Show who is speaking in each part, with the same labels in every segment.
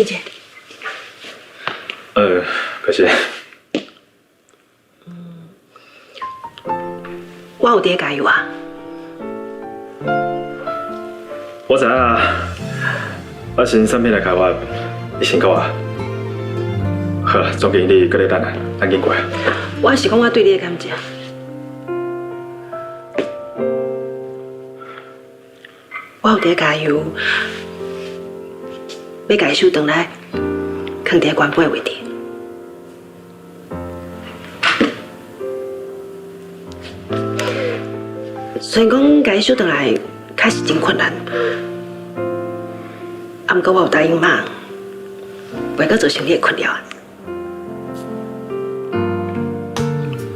Speaker 1: 俊傑。
Speaker 2: 可是。
Speaker 1: 我有佇咧加油啊！
Speaker 2: 我知影，我新產品的開發你辛苦啊。好，總經理閣咧等啊，咱緊過。
Speaker 1: 我是講我對你的感情。我有佇咧加油，欲共伊收轉來，囥佇咧原本的位置。雖然講共伊收轉來確實真困難，啊，毋過我有答應媽，袂閣造成你的困擾啊。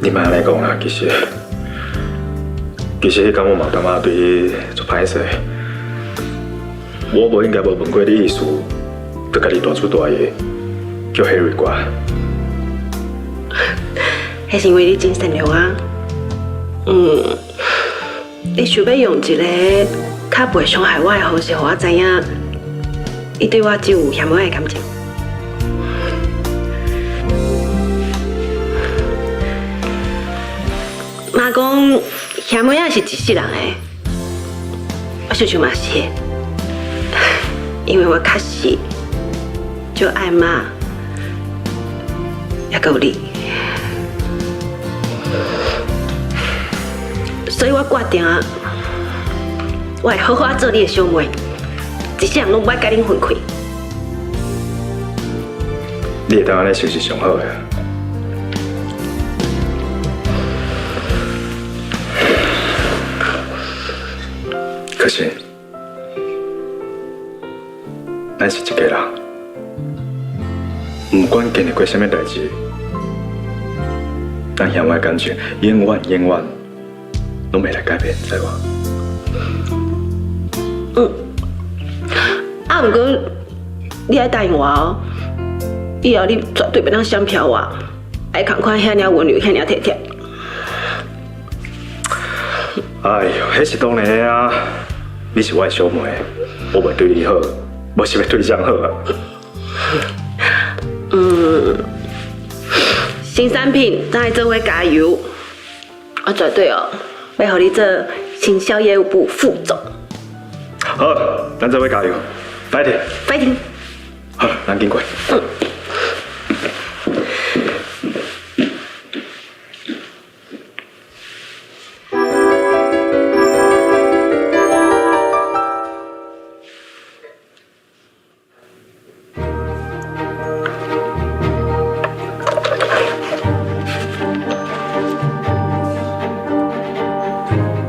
Speaker 2: 你莫按呢講啦，其實彼工我嘛感覺對你足歹勢，我無應該無問過你意思，就共你大主大意叫 Harry 過來。
Speaker 1: 彼是因為你真善良啊，你想欲用一個較袂傷害我的方式，予我知影，伊對我只有兄妹的感情。媽講兄妹仔是一世人的，我想想嘛是的，因為我確實就愛媽，猶閣有你，所以我決定啊，我會好好仔做你的小妹，一世人攏無愛共恁分開。
Speaker 2: 你會當按呢想是上好的。可是，咱是一家人，毋管經歷過啥物代誌，咱兄妹感情永遠永遠攏袂來改變，知無？
Speaker 1: 嗯。啊，毋過你愛答應我哦，以後你絕對袂當閃避我，愛仝款遐爾溫柔，遐爾體貼。
Speaker 2: 哎喲，彼是當然的啊！你是我的小妹，我袂對你好，無是欲對誰好啊？
Speaker 1: 新產品咱愛做伙加油，我絕對哦，欲予你做行銷業務部副總。
Speaker 2: 好，咱做伙加油，fighting！
Speaker 1: fighting！
Speaker 2: 好，咱緊過。
Speaker 1: 嗯。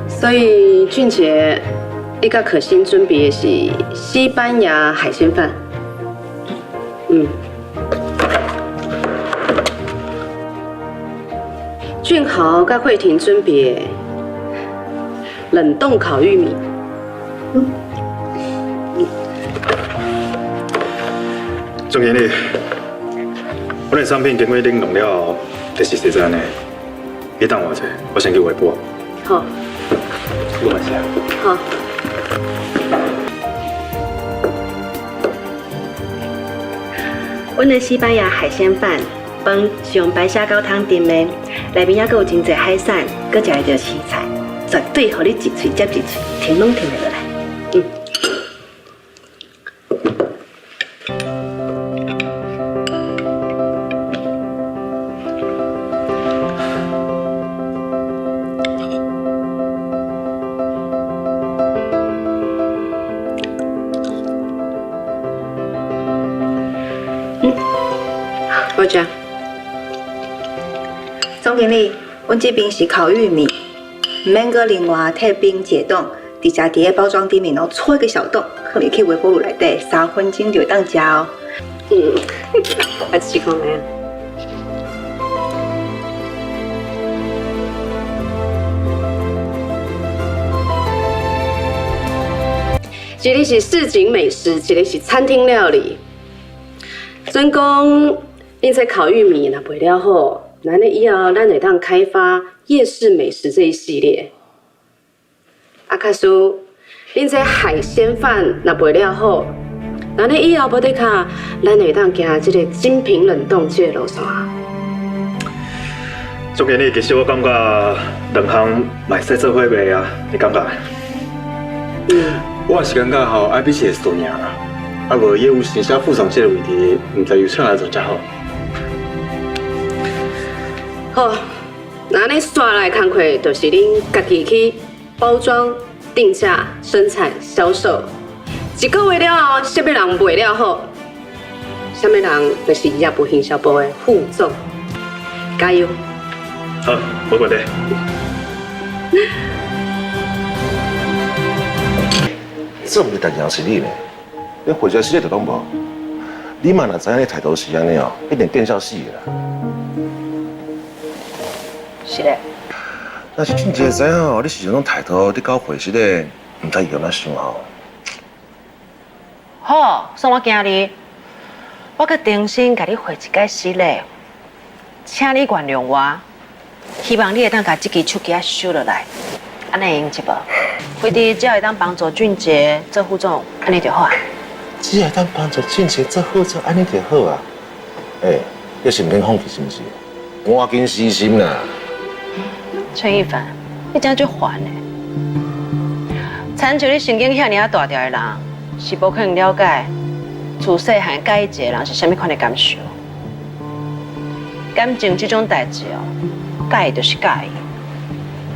Speaker 3: 所以俊傑，你佮可心準備的是西班牙海鮮飯。俊豪佮慧婷準備的冷凍烤玉米。
Speaker 2: 總經理，我的產品經過冷凍了後，就是這按呢。你等我一下，我先去微波。
Speaker 3: 好。
Speaker 2: 我來吃。
Speaker 3: 好。
Speaker 1: 阮的西班牙海鮮飯，飯是用白蝦膏湯燉的，內面猶閣有真濟海產，閣食會著青菜，絕對予你一喙接一喙，停攏停袂落來。
Speaker 3: 我食。
Speaker 4: 總經理，阮這邊是烤玉米，毋免閣另外退冰解凍，直接佇咧包裝頂面哦，戳一個小洞，放入去微波爐內底，3分鐘就會當食哦。
Speaker 3: 我試看覓啊。一个是市井美食，一個是餐廳料理。準講，恁這烤玉米若賣了好，咱呢以後咱會當開發夜市美食這一系列。啊，假使恁這海鮮飯若賣了好，那呢以後無得卡，咱會當行這个精品冷凍這个路線。
Speaker 2: 總經理，其實我感覺兩項嘛會使做伙賣啊，你感覺？
Speaker 3: 嗯。
Speaker 5: 我也是感覺吼，愛比一个數爾啦，啊無業務行銷副總這個位置，毋知由誰來做才好。
Speaker 3: 好，那呢紲來工課就是恁家己去包裝、定價、生產、銷售。一個月了後，啥物人賣了好，啥物人就是業務行銷部的副總。加油！
Speaker 2: 好，無問題。
Speaker 6: 這毋是代誌是你呢，你回家時你就攏無。你嘛若知影你態度是按呢哦，一定見笑死啦。
Speaker 1: 是咧。
Speaker 6: 若是真正知影哦，你是這種態度，你到會室咧，毋知伊按怎想吼。
Speaker 1: 好，算我今日，我閣重新共你匯一擺失禮，請你原諒我，希望你會當共這支手機仔收落來，按呢會用得無？惠弟只要會當幫助俊傑做副總，按呢就好啊。
Speaker 6: 只會當幫助俊傑做副總，按呢就好啊。欸，你是毋免放棄是毋是？趕緊死心啦！
Speaker 1: 陳一凡，你真足煩的，親像你神經遐爾仔大條的人，是無可能了解自細漢佮意一個人是啥物款的感受。感情這種代誌哦，佮意就是佮意，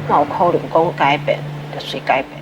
Speaker 1: 哪有可能講改變就隨改變？